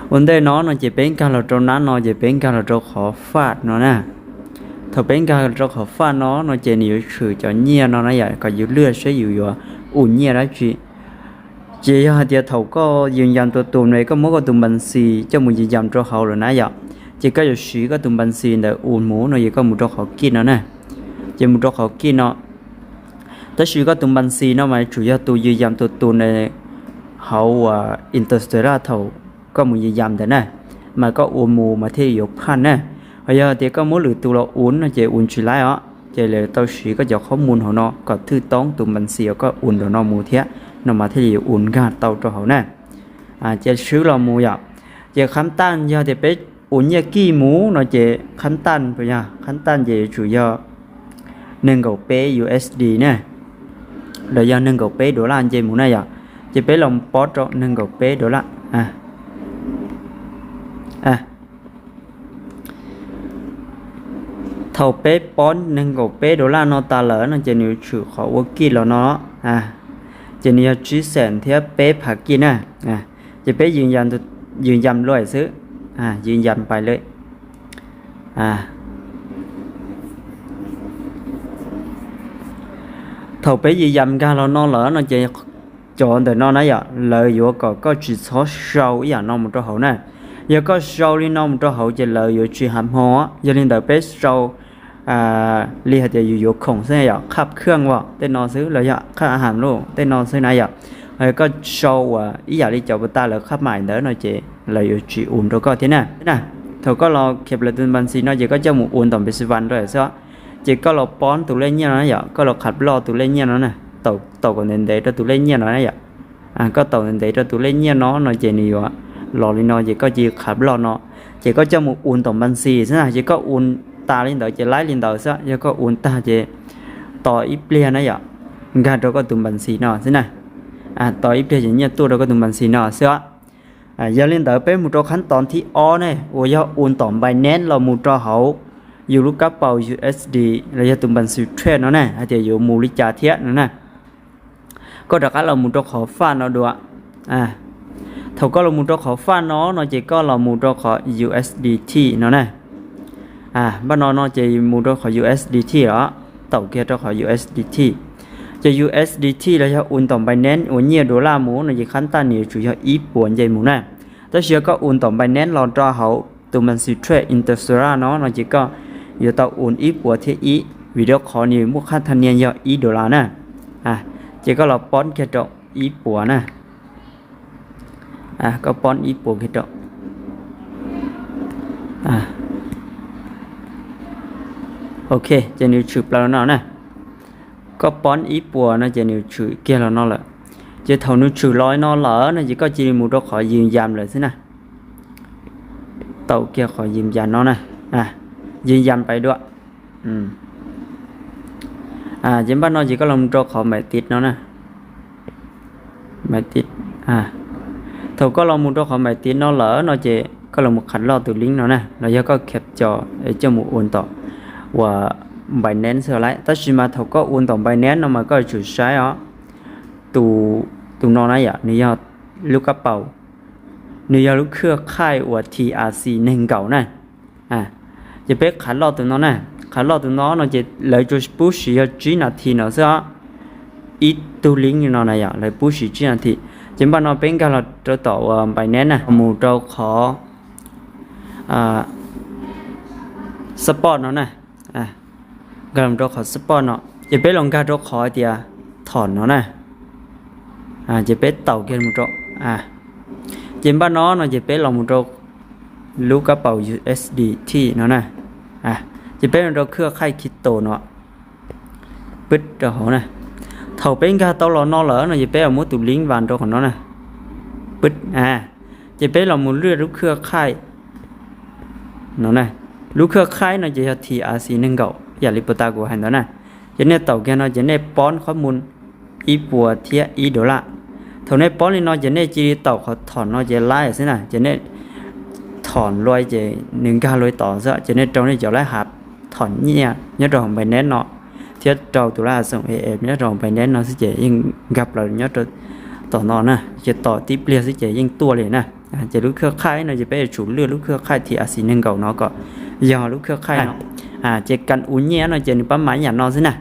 Ổn định nó, nó chỉ bén cao là trong nắng, nó chỉ bén cao là trong khó phát nó nè. Thầu bén cao là trong khó phát nó, nó chỉ nếu sự cho nhẹ nó nó vậy, còn dư lưa sẽ dư dùa ổn nhẹ đó chị. Chỉ do hạt tiệt thầu có dừng dần tua tùm này, có mối có tùm bánh xì, cho mùi dừng dần trong hậu rồi nè vậy. Chỉ có dụ sĩ có tùm bánh xì đợi ổn mũ, nó chỉ có một trong khó kia nó nè. Chỉ một trong khó kia nó. Tất sự có tùm bánh xì nó mà chủ do tù dừng dần tua tùm này hậu, à, interstellar thầu ກໍໝູ່ຢ້ຽມເດີນະ ມັນກໍໂອນໝູ່ມາເທດຢູ່ພັນນະ. ເຮົາຢາກເຕະກໍໝູ່ຫຼືຕູລະໂອນເນາະ ເຈໂອນຊິຫຼາຍເນາະ ເຈເລີຍເຕົ້າຊີກໍຈະຂໍ້ມູນເຮົາເນາະ ກໍຖືກຕ້ອງຕຸມບັນຊີກໍໂອນດອກເນາະໝູ່ທຽເນາະ ມາເທດຢູ່ໂອນກາເຕົ້າໂຕເຮົານະ. ອາ ເຈຊື້ລະໝູ່ຢາ ເຈຄັນຕັນຢາເຕະໄປໂອນຍາກີໝູ່ເນາະ ເຈຄັນຕັນພຸ້ນຍາ ຄັນຕັນເຈຈຸຢາ ໜຶ່ງເກົ້າເປຢູເອສດີນະ ລະຍາ ໜຶ່ງເກົ້າເປໂດລາເຈໝູ່ນະຢາ ເຈໄປລອງປອດເນາະ ໜຶ່ງເກົ້າເປໂດລາ ອາ ອາ ເທົ່າເປປອນ ໜຶ່ງເກົ້າເປໂດລາເນາະ ຕາເລີເນາະ ເຈນິວຊື່ຂໍໂອກິດແລ້ວເນາະ ອາ ເຈນິວຈີແສນທຽບເປພາກິນນະ ອາ ຈະໄປຢືນຢັນ ຢືນຢັນລວຍຊື້ ອາ ຢືນຢັນໄປເລີຍ ອາ ເທົ່າໄປຢືນຢັນກາລອນອນເລີເນາະ ຈະຈອນເດີນອນນະຢາ ເລີຢູ່ກໍ ກໍຈິຊອຊາວອີ່ຫຍັງເນາະ ໝູ່ໂຕເຮົານະ ຢາກໍຊາວລີເນາະ ໝູ່ໂຕເຮົາຈະເລີຢູ່ຈິຫາມຫໍ ຢາລິນເດີໄປຊາວ ອາ ລີຫາຈະຢູ່ຢູ່ຂົງເຊິ່ງຢາ ຂັບເຄື່ອງວະ ເຕນອນຊື້ ລະຢາ ຄ່າອາຫານໂລ ເຕນອນຊື້ນະຢາ ເອີ ກໍຊາວອາ ອີ່ຫຍັງລີຈອບຕາເລີ ຂັບໝາຍເດີເນາະ ເຈ ລະຢູ່ຈີອູນໂຕກໍທີ່ນະ ນະ ເທົ່າກໍລອເກັບລະຕຸນບັນຊີເນາະ ເຈກໍຈະໝູ່ອູນຕອນເປັນສິບວັນໂຕເອງຊະ ເຈກໍລອປອນຕູເລຍນຽນນະຢາ ກໍລອຂັບລໍຕູເລຍນຽນນະ ໂຕ ໂຕກໍເໜັນເດໂຕຕູເລຍນຽນນະຢາ ອາ ກໍໂຕເໜັນເດໂຕຕູເລຍນຽນເນາະ ເນາະ ເຈນີ້ຢູ່ລອລີເນາະ ເຈກໍຈີຂັບລໍເນາະ ເຈກໍຈະໝູ່ອູນຕອນບັນຊີຊະນະ ເຈກໍອູນຕາລິນເດີ ເຈໄລລິນເດີຊະ ເຈກໍອູນຕາເຈ ຕໍ່ອີເປຍນະຢາ ກາໂຕກໍຕຸມບັນຊີເນາະຊະນະ ອາ ຕໍ່ອີເປຍເຈນຽນຕູ້ໂຕກໍຕຸມບັນຊີເນາະຊະ ອາ ຢາລິນເດີເປັນໝູ່ໂຕຂັ້ນຕອນທີອໍນະ ໂອຢາອູນຕອນໄບແນນ ລະໝູ່ໂຕເຮົາ ຢູ່ລູກກະເປົາຢູເອສດີ ລະຢາຕຸມບັນຊີເທຣດເນາະນະ ອາຈະຢູ່ໝູ່ລິຈາທຽນເນາະນະ ກໍດາກະລະໝູ່ໂຕຂໍຟານເນາະດູ ອາ ເທົ່າກໍລະໝູ່ໂຕຂໍຟານເນາະ ເນາະ ເຈກໍລະໝູ່ໂຕຂໍຢູເອສດີທີເນາະນະ ອາ ບາດເນາະ ເນາະ ເຈໝູ່ໂຕຂໍຢູເອສດີທີເນາະ ເຕົ້າເກໂຕຂໍຢູເອສດີທີ ເຈຢູເອສດີທີ ລະຢາອູນຕອນໄບແນນ ໂອເຍໂດລາໝູ່ເນາະ ເຈຄັນຕານິວຈູຢາອີປວນເຈໝູ່ນະ ຕາເຊຍກໍອູນຕອນໄບແນນ ລອຕອເຮົາ ຕຸມບັນຊີເທຣດອິນເຕີເຊລາເນາະ ເນາະ ເຈກໍຢູ່ຕາອູນອີປວນທຽອີ ວິດີໂອຄໍນີ້ໝູ່ຄາທານຽນຢາອີໂດລານະ ອາ ເຈກໍລອປອນເກໂຕອີປວນນະ ອາ ກໍປອນອີປວນເກໂຕ ອາ ໂອເຄ ເຈນິວຖືປະລະເນາະນະ ກໍປອນອີປວນນະ ເຈນິວຖືເກໂຕເນາະລະ ເຈເທົ່ານິວຖືລອຍເນາະລະນະ ເຈກໍຈີໝູ່ໂຕຂໍຢືນຢັນເລີຍຊິນະ ເຕົ້າເກໂຕຂໍຢືນຢັນເນາະນະ ອາ ຢືນຢັນໄປດ້ວຍ ອືມ ອາ ເຈບາດເນາະ ເຈກໍລອງໂຕຂໍໝາຍຕິດເນາະນະ ໝາຍຕິດ ອາ ເທົ່າກໍລອງໝູ່ໂຕຂໍໝາຍຕິດເນາະລະເນາະ ເຈກໍລອງໝູ່ຂັດລໍຕູລິ້ງເນາະນະ ລະຢາກໍແຄັບຈໍ ເອ ເຈົ້າໝູ່ໂອນຕໍ່ວ່າໄບແນນເຊີໄລ ຕາຊິມາເທົ່າກໍໂອນຕໍ່ໄບແນນເນາະ ມາກໍຈະໃຊ້ເອົາຕູ ຕູເນາະນະຢາ ນິວຢາລູກກະເປົາ ນິວຢາລູກເຄືອຂ່າຍວ່າທີອາຊີໜຶ່ງເກົ້ານະ ອາ ຈະໄປຂັດລໍຕູເນາະນະ ຂັດລໍຕູເນາະ ເນາະ ເຈເລີຍຈູປູຊີຈີນາທີເນາະ ເຊິ່ງອີຕູລິ້ງເນາະນະຢາ ເລີຍປູຊີຈີນາທີ ເຈບາດເນາະ ເປັນການລໍໂຕຕໍ່ວ່າໄບແນນນະ ໝູ່ໂຕຂໍ ອາ ສະປອດເນາະນະ ອາ ກາໂຕຂໍສະປອດເນາະ ເຈໄປລອງກາໂຕຂໍເຕຍຖອນເນາະນະ ອາ ເຈໄປເຕົ້າເກນໝູ່ໂຕ ອາ ເຈບາດເນາະ ເນາະ ເຈໄປລອງໝູ່ໂຕ ລູກກະເປົາຢູເອສດີທີເນາະນະ ອາ ຈະເປັນໂຕເຄືອຂ່າຍຄຣິບໂຕເນາະ ປຶດ ໂຕເຮົານະ ເທົ່າເປັນກາໂຕລອນອນເລີເນາະ ຈະເປັນເອົາໝູ່ຕູລິ້ງວານໂຕຂອງເນາະນະ ປຶດ ອາ ຈະເປັນລອງໝູ່ເລືອດລູກເຄືອຂ່າຍເນາະນະ ລູກເຄືອຂ່າຍເນາະ ຈະເຮັດທີອາຊີໜຶ່ງເກົ້າ ຢາລິໂປຕາກູໃຫ້ເນາະນະ ຈະເນດເຕົ້າແກນເນາະ ຈະເນດປ້ອນຂໍ້ມູນ ອີປົວທຽອີໂດລາ ເທົ່າໃນປ້ອນນີ້ເນາະ ຈະເນດຈີຕອກຂໍຖອນເນາະ ຈະໄລ່ຊິນະ ຈະເນດຖອນລວຍ ຈະໜຶ່ງກາລວຍຕໍ່ຊະ ຈະເນດຕອງນີ້ຈະໄລ່ຫາຖອນເນຍ ຍອດດອກຂອງໄບແນນເນາະ ທຽດເຕົາຕຸລາສົ່ງເອເອັມ ຍອດດອກຂອງໄບແນນເນາະ ຊິຈະຍິ່ງກັບລະຍອດຕໍ່ເນາະນະ ຈະຕໍ່ຕິເປຍ ຊິຈະຍິ່ງຕົວເລີຍນະ ອາ ຈະລູກເຄືອຂ່າຍເນາະ ຈະໄປເຮັດສູດເລືອດລູກເຄືອຂ່າຍ ທີອາຊີ ໜຶ່ງເກົ້າເນາະ ກໍຢ່າລູກເຄືອຂ່າຍເນາະ ອາ ຈະກັນອູແຍເນາະ ຈະນີ້ປະມານຫຍັງເນາະ ຊີ້ນະ.